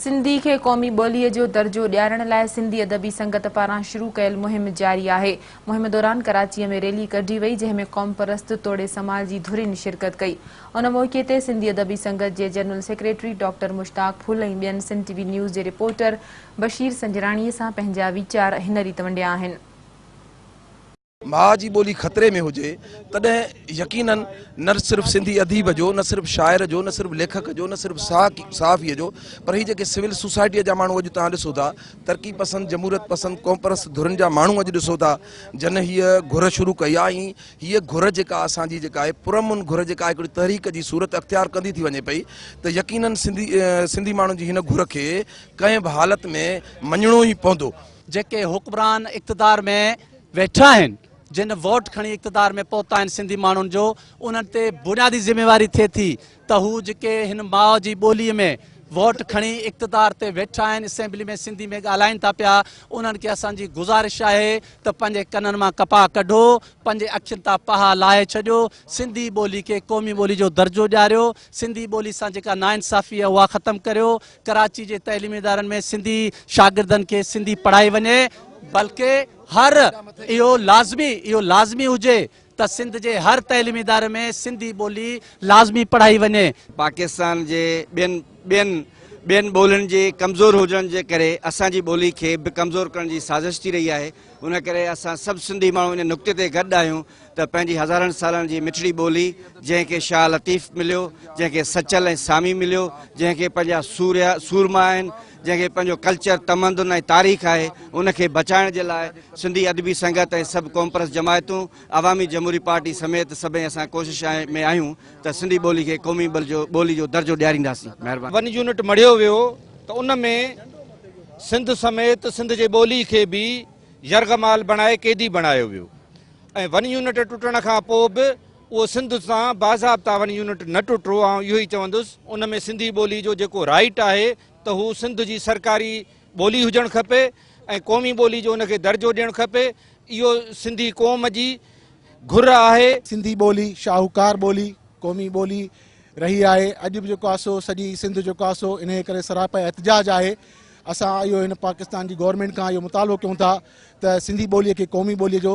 سنڌي کي قومي ٻوليء جو درجو ڏيارڻ لاء سنڌي ادبي سنگت پاران شروع ڪيل مهم جاري آهي. مهم دوران ڪراچيء ۾ ريلي ڪڍي وئي، جنهن ۾ قومپرست توڙي سماجي ڌرين شرڪت ڪئي. ان موقعي تي سنڌي ادبي سنگت جي general secretary doctor Mushtaq Phul ۽ ٻين سنڌ ٽي وي نيوز جي رپورٽر بشير سنجراڻيء سان پنهنجا ويچار هن ريت ونڊيا آهن. ماء جي ٻولي خطري ۾ هجي تڏهن يقينن نه صرف سنڌي اديب جو، نه صرف شاعر جو، نه صرف ليکڪ جو، نه صرف صحافيء جو پر هي جيڪي سول سوسائٽيء جا ماڻهو اڄ توهان ڏسو ٿا، ترقي پسند، جمهوريت پسند، قومپرست ڌرين جا ماڻهو اڄ ڏسو ٿا جن هيء گهر شروع ڪئي آهي ۽ هيء گهر جيڪا اسان جي جيڪا آهي پرامن گهر جيڪا هڪڙي تحريڪ جي صورت اختيار ڪندي ٿي وڃي پئي ته يقينن سنڌي سنڌي ماڻهن جي هن گهر کي ڪنهن به حالت ۾ مڃڻو ئي پوندو. جيڪي حڪمران اقتدار ۾ ويٺا آهن، جن ووٽ کڻي اقتدار ۾ پهتا آهن سنڌي ماڻهن جو، انهن تي بنيادي ذميواري ٿئي ٿي ته هو جيڪي هن ماء جي ٻوليء ۾ ووٽ کڻي اقتدار تي ويٺا آهن، اسيمبلي ۾ سنڌي ۾ ڳالهائين ٿا پيا، انهن کي اسان جي گذارش آهي ته پنهنجي ڪنن مان ڪپاهه ڪڍو، پنهنجي اکين تان پها لاهي ڇڏيو، سنڌي ٻولي کي قومي ٻولي جو درجو ڏياريو، سنڌي ٻولي سان جيڪا ناانصافي آهي اها ختم ڪريو، ڪراچي جي تعليمي ادارن ۾ سنڌي شاگردن کي سنڌي پڙهائي وڃي بلڪه هر اهو لازمي اهو لازمي هجي ته سنڌ جي هر تعليمي اداري ۾ سنڌي ٻولي لازمي پڙهائي وڃي. پاڪستان جي ٻين ٻين ٻين ٻولين جي ڪمزور هجڻ جي ڪري اسان جي ٻولي کي به ڪمزور ڪرڻ جي سازش ٿي رهي آهي ان ڪري اسان سڀ سنڌي ماڻهو ان نقطي تي گڏ آهيون ته پنهنجي هزارن سالن جي مٺڙي ٻولي جنهن کي شاهه لطيف مليو، جنهن کي سچل ۽ سامي مليو، جنهن کي پنهنجا سوريا سورما آهن، جنهن کي پنهنجو ڪلچر، تمدن ۽ تاريخ آهي، ان کي بچائڻ جي لاء سنڌي ادبي سنگت ۽ سڀ قومپرست جماعتون، عوامي جمهوري پارٽي سميت سڀئي اسان ڪوشش ۾ آهيون ته سنڌي ٻولي کي قومي ٻولي جو درجو ڏيارينداسين. مهرباني. ون يونٽ مڙهيو ويو ته ان ۾ سنڌ سميت سنڌ جي ٻولي کي به يرغمال بڻائي قيدي بڻايو ويو ۽ ون يونٽ ٽٽڻ کان پوء به اهو سنڌ سان باضابطا ون يونٽ نه ٽٽو. آئون اهو ئي چوندس ان ۾ سنڌي ٻولي جو جيڪو رائيٽ آهي ته هو سنڌ جي سرڪاري ٻولي هجڻ کپي ۽ قومي ٻولي جو ان کي درجو ڏيڻ کپي. اهو سنڌي قوم جي گهر آهي. سنڌي ٻولي شاهوڪار ٻولي، قومي ٻولي رهي آهي. اڄ به جيڪو آهي سو سڄي سنڌ جيڪو آهي سو انهيء ڪري سراپا احتجاج آهي. اسان اهو هن پاڪستان جي گورنمينٽ کان اهو مطالبو ڪيون ٿا ته سنڌي ٻوليء کي قومي ٻوليء جو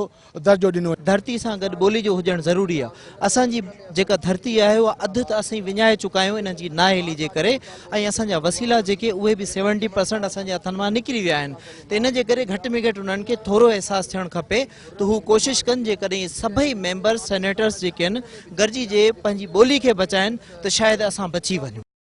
درجو ڏنو وڃي. ڌرتي سان گڏ ٻولي جو هجڻ ضروري آهي. اسان جي جيڪا ڌرتي آهي اها اڌ ته اسين وڃائي چڪا آهيون انهن جي نااهلي جي ڪري ۽ اسان جا وسيلا جيڪي اهي به سيونٽي پرسنٽ اسان جي هٿن مان نڪري ويا آهن ته ان جي ڪري گهٽ ۾ گهٽ انهن کي ٿورو احساس ٿيڻ کپي ته هو ڪوشش ڪن جيڪڏهن سڀئي ميمبرس سينيٽرس جيڪي آهن گڏجي جي پنهنجي ٻولي کي بچائن ته شايد اسان بچي وڃون.